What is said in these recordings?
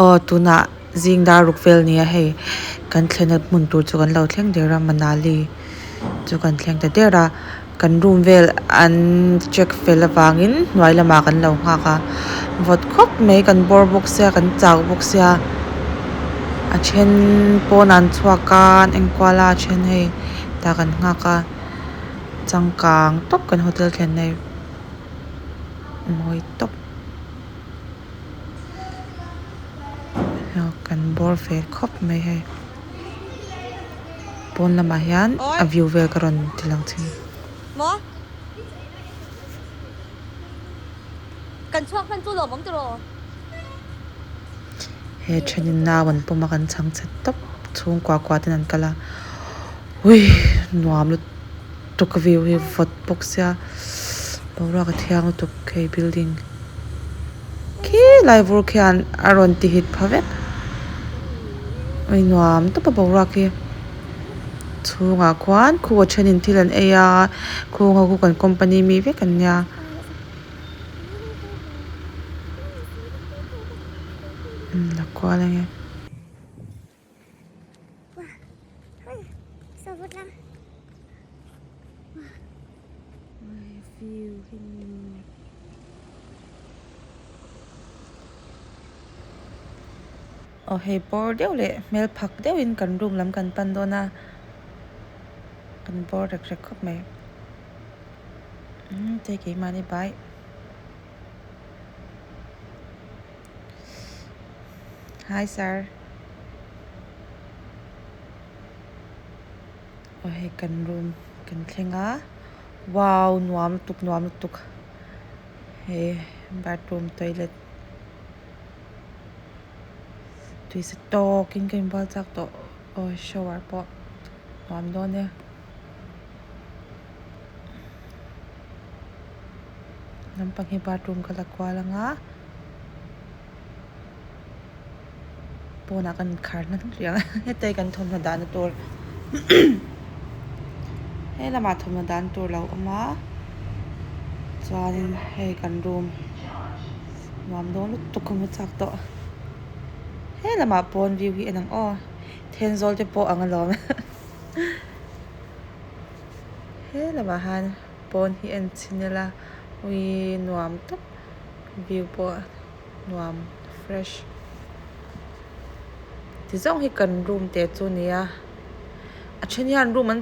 Aw tunah zing dar ruk vel nia hei kan thlenna hmun tur chu kan lo thleng der a Manali chu kan thleng ta der a kan room vel an check fel avangin hnuai lamah kan lo nghak a vawt khawp mai kan bawr bawk sia kan chau bawk sia a then pawnah an chhuak a an enkual a a then hei tah kan nghak a changkang tawp kan hotel thlenna hi mawi tawp. Kan bawr ve khawp mai hei pawn lamah hian a view vel ka rawn ti lang thin. He thenin nau an pawm a kan chhang chhe tawp chhungkua kua ten an kal a ui nuam lutuk a view hi vawt bawk sia boruak a thiang lutuk hei building. Khi lai vur khian a rawn ti hit pha vek ui nuam tawp a boruak hi chhungah khuan khu a thenin thil an ei a khung ho khu kan company mi vek an nia. La kual enge. Aw hei bawr deuh leh hmel phak deuhin kan room lam kan pan dawn a kan bawr rek rek khawp mai umm te keimahni bai. Hi sir. Aw hei kan room kan thleng a wow nuam lutuk nuam lutuk he bathroom toilet tui sa tawkin ka inbual chak tawh aw shower pawh nuam dawn e. Lampang hi bathroom ka la kual anga pawnah kan inkhar hman rih ang heta hi kan thawmhnaw dahna tur he lamah thawmhnaw dahna tur a lo awm a chuanin hei kan room nuam dawn lutuk ka hmu chak tawh he lamah pawn view hi en ang aw thenzawl te pawh ang alawm he lamah han. Pawn hi en chhin ila ui nuam tawp view pawh nuam fresh ti zawng hi kan room te chu nia a then hian room an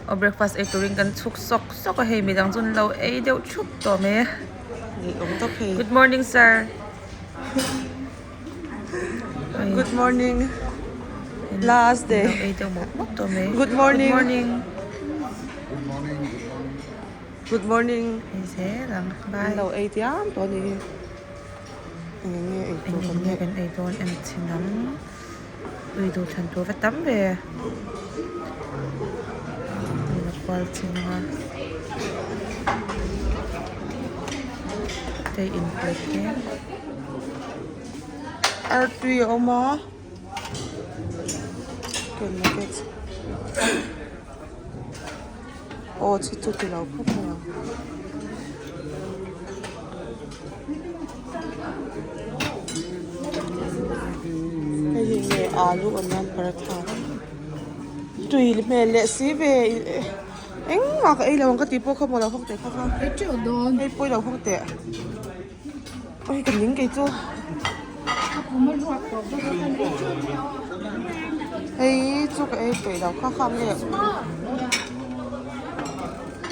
aw breakfast ei turin kan chhuk sawk sawk a hei midang chu an lo ei deuh thup tawh mai a good morning sir. Good morning. Last day. Good morning. Good morning. Good morning. Bye. Lo ei tiam tawh ni hi. Eng nge ei tur kan nge kan ei dawn em chin ang. Ui duh thlan tur va tam ve. La kual chin anga. Te in plate te. Artui a awm a chicken nuggets aw chi chu ti lo khawp mai ang. Hei hi nge alu onion paratha tui hmel leh si ve engmah ka ei lo ang ka tih pawh kha maw lo hawk teh kha kha hei pawh i lo hawk teh. Ui ka ning kei chu hei chu ka ei peih lo kha kha nge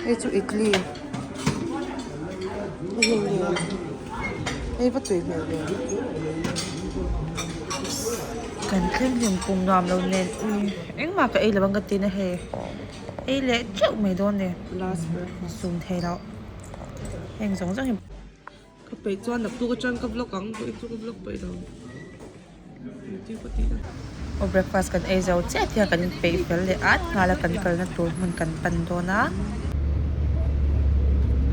hei chu idli hei nge hei va tui hmel ve kan thleng hlim pum nuam lo nen ui engmah ka ei lo ang ka ti na hei ei leh teuh mai dawn ni sum thei loh. Heng zawng zawng hi Ka peih chuan naktuk atang ka vlog ang pawh chu ka vlog peih lo engtin ka tih a. Aw breakfast kan ei zo chiah hian kan inpeih fel leh at nghal a kan kalna tur hmun kan pan dawn a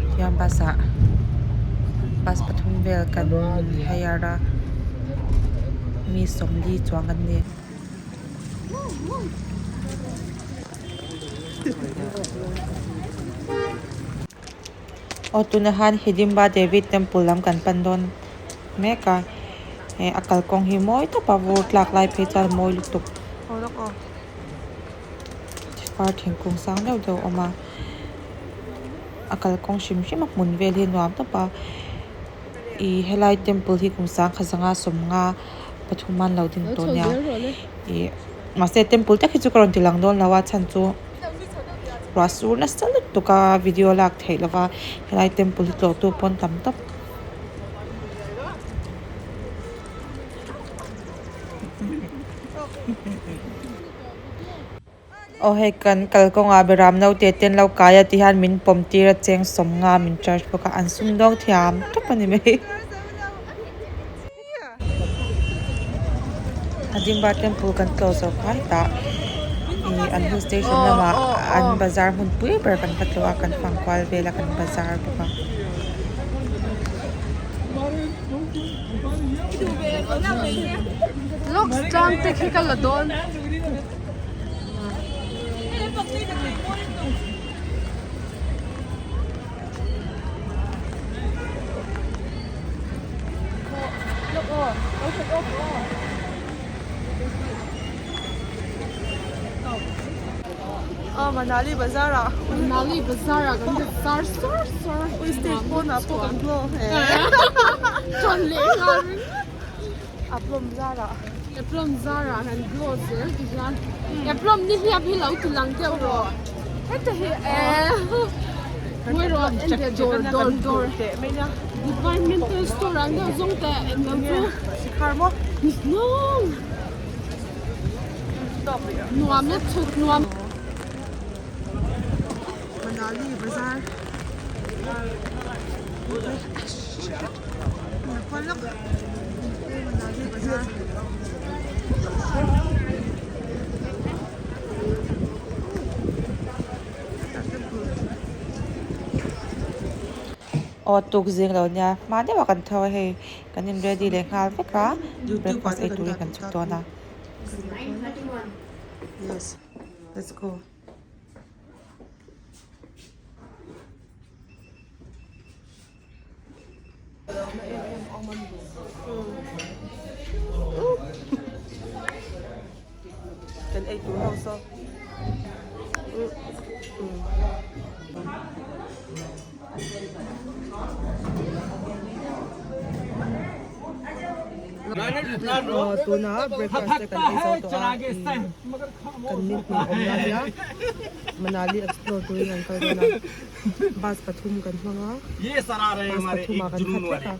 tihian bus ah bus pathum vel kan hire a mi sawmli chuang kan ni. Aw tunah hian Hidimba Devi temple lam kan pan dawn mek a eh a kalkawng hi mawi tawp a vur tlak lai phei chuan mawi lutuk far thingkung sang deuh deuh a awm a a kalkawng hrim hrim a hmun vel hi a nuam tawp a ih helai temple hi kum sangkhat zanga sawmnga pathum a an lo ding tawh nia ih mahse temple tak hi chu ka rawn ti lang dawn lo a chhan chu. Ruah sur nasa lutuk a video lak theih lova helai temple hi tlawh tu pawn tam tawp. Aw hei kan kalkawngah beram naute te an lo kai a ti hian min pawm tir a cheng sawmnga min charge bawk a an sumdawng thiam tawp a ni mai. Hadimba temple kan tlawh zawh kha hetah ih an hill station lamah an bazar hmun pui ber kan va tlawh a kan fang kual vel a kan bazar bawk a. Aw Manali bazar ah Manali bazar ah kan bazar sar sar Ui stage pawn ah pawh kan blow he Chuan leh nghal ringawt Aplawm zar ah Aplawm zar ah kan blow zel ti hian Aplawm ni hiap hi lo ti lang deuh rawh Heta hi eh Ngawi rawh en teh dawr dawr dawr Departmental store ang deuh zawng teh eng lo chu Sikhar maw No Nuam na chhuk nuam Manali bazar Manali bazar Aw tuk zing lo nia hma deuh ah kan tho a hei kan in ready leh nghal vek a breakfast ei turin kan chhuk dawn a. Yes let's go. Kan ei tur ho saw. Tuna breakfast te kan ei zo tawh a kan ni hmun awm lai hian Manali explore turin an kal dawn a. Bus pathum kan hmang a, bus pathum ah kan khat vek a.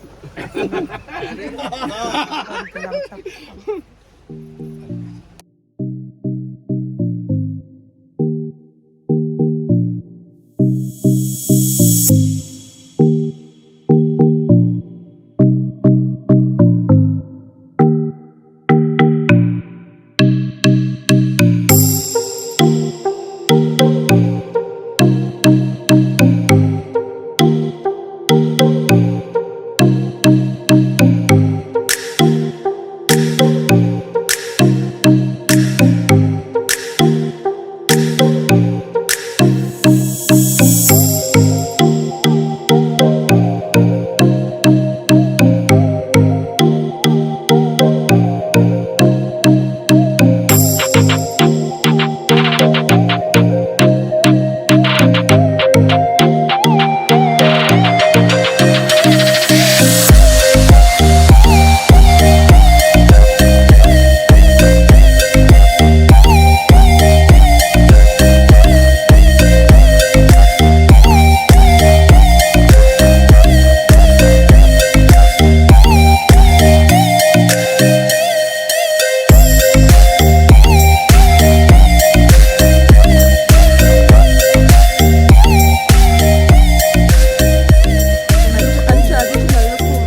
An traditional lukhum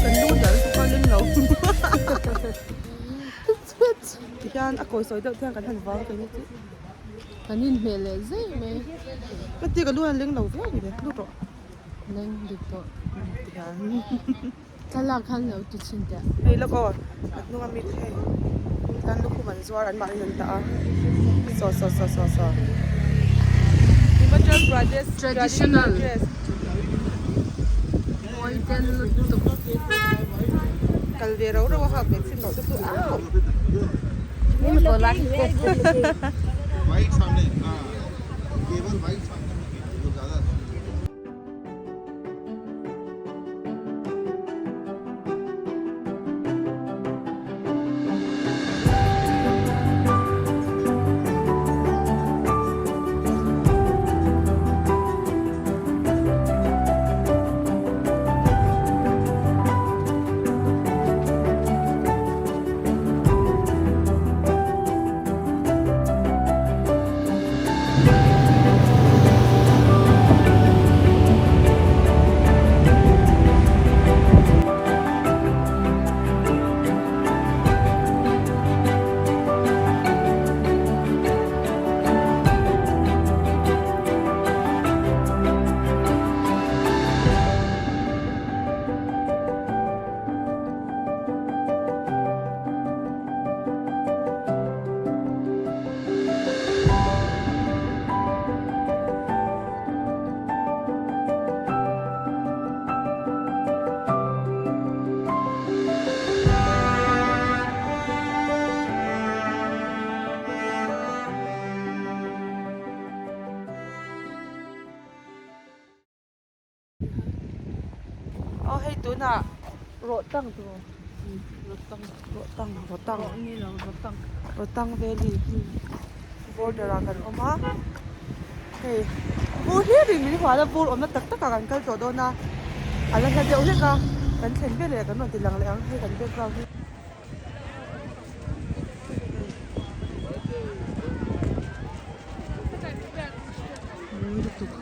kan lu dal chu ka ling lo tihian a kawisawi deuh te hian kan han vang kei ni chu. Kan inhmeh leh zeuh mai. Ka ti ka lu an leng lo viau ni le lut rawh. Leng dik tawh. Tihian. Thlalak khan lo ti chhin teh. Hei lawk aw a hnung a mi te hei tan lukhum an zuar an mahni an dah a saw saw saw saw saw. Himachal Pradesh Traditional Mawi tel lutuk. Kal ve ro ro a hak ve chin loh te chu au. Aw hei tunah Rohtang tur Rohtang Rohtang Rohtang Rohtang Valley border ah kan awm a hei vur hlir in min hual a vur awmna tak tak ah kan kal tawh dawn a a la hla deuh hlek a kan thlen veleh kan rawn ti lang leh ang hei kan background hi. Mawi lutuk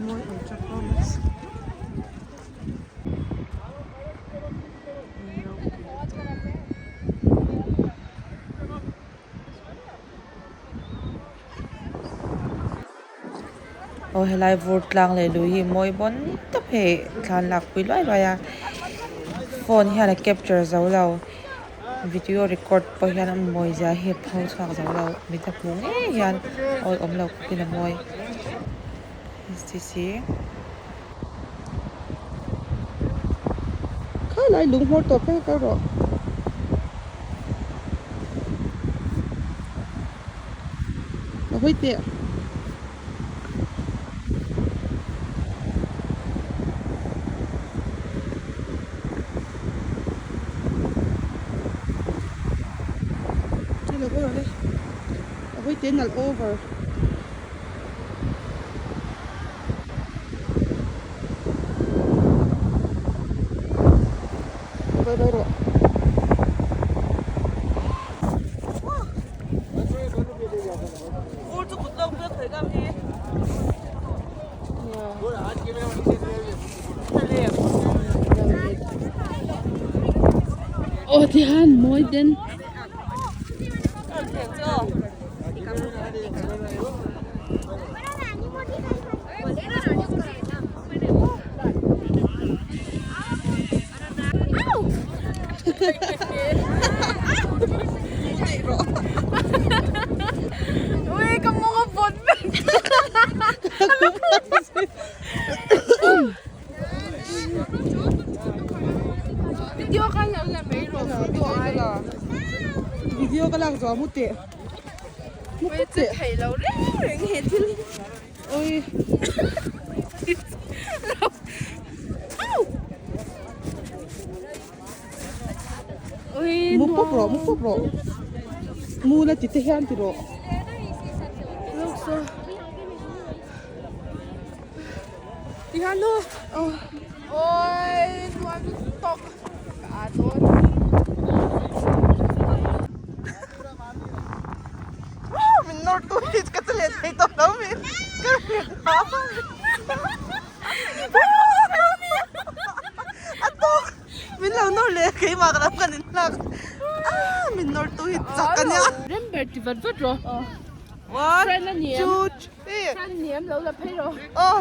mawi ultra pro max. Aw helai vur tlang leh lui hi mawi bawn tawp hei thlan lak pui luai luai a phone hian a capture zo lo video record pawh hian a mawi zia hi a pho chhuak zo lo mit a hmuh ngei hian awi awm lo khawpin a mawi c Khalai lung hmawr tawp kha kal rawh. A hawi teh. Chilo hawi rawh le. A hawi teh nalh over. Vai vai rawh. Vur chu kut lawk pek thei ngam hi. Aw tihan mawi den. Ui ka mawng a vawt vek. Video ka lo la mai rawh photo ai. Video ka lak zawh mu teh. Mu Ui chu thei lo reng reng he thil hi. Ui. Ui Mu pawp rawh mu pawp rawh. Mu la ti te hian ti rawh. Lok so. Tihian nu. Oi nuam tawk ka a dawn. Min nawr tu hi ka che leh thei tawh lo mi ka rin a a tawk min lo nawr leh keimah ka lo kan in hlak a min nawr tu hi chak a nia. Rember ti vat vat rawh. One two three. Friend niam lo la phei rawh. Aw.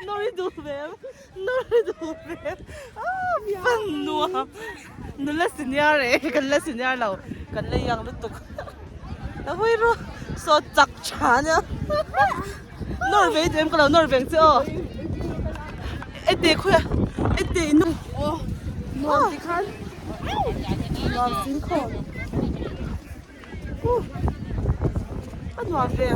Nawr i duh ve em? Nawr i duh ve em? Fan nuam. Nula senior. senior e kan la senior lo kan la young lutuk a hawi ru saw chak tha ania nawr ve i duh em ka lo nawr ve ang che aw ete khawi a ete in Nuam tikhan nuam sin khawm. A nuam ve.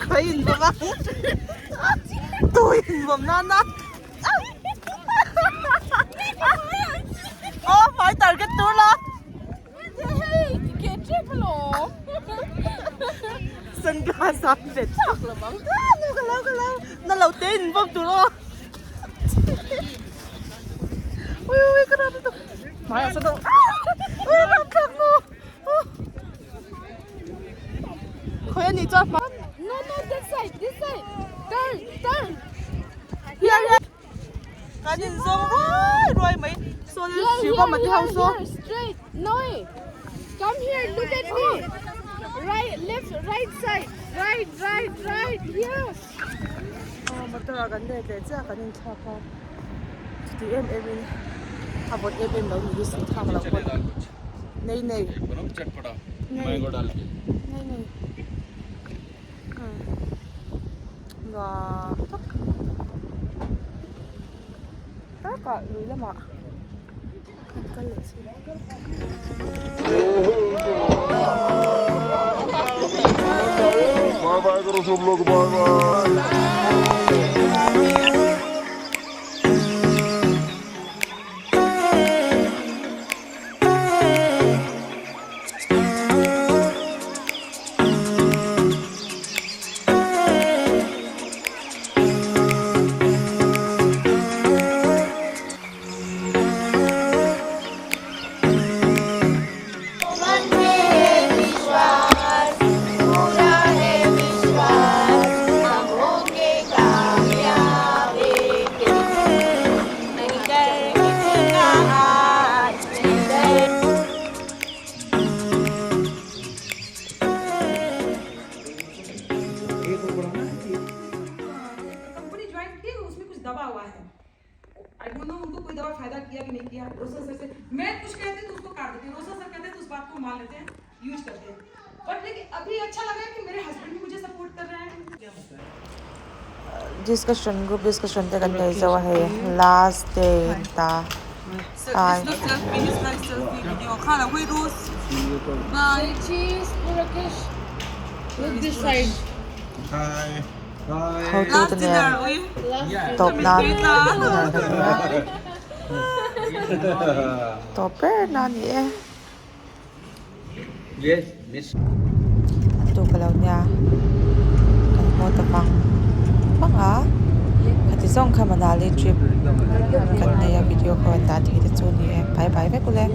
Khawi in bawm a. Tui in bawm nana. Aw hmai target tur la. Sunglass a bet chak lo ang. Ka lo ka lo. Na lo te in bawm tur aw. Ui ui ka ram tu. Hmai ah saw Ui ram thlak nu. Khawi ani chuan hma. No no this side this side. Turn turn. Here here. Kan in zawng ruai ruai mai. Saw Here siu here ma te ho here saw. here straight. No. Come here look at me. Right left right side. Right right right here. Aw motor ah kan let leh chiah kan inthlak a chuti em em in a vawt em em lo ni hi suh thlak loh pawn nei nei nei nei nei nuam tak takah lui lamah kan kal leh si. Bye bye karo sab log bye bye. Company join की उसमें कुछ दबा हुआ है I don't know उनको कोई दवा फायदा किया कि नहीं किया रोशन सर से मैं कुछ कहती तो उसको काट देती हूँ रोशन सर कहते हैं तो उस बात को मान लेते हैं यूज करते हैं बट लेकिन अभी अच्छा लग रहा है कि मेरे हस्बैंड भी मुझे सपोर्ट कर रहे हैं Discussion group discussion te kan nei zo a hei last day ta ai. Say cheese Rakesh. Look this side. Hotu te nen tawp nan dinner kan ei a tawp ber na a ni e. A tuk alo nia kan haw ta vang vang a khati zawng kha Manali trip kan nei a video kha rawn dah thei te chu a ni e bye bye vek ule.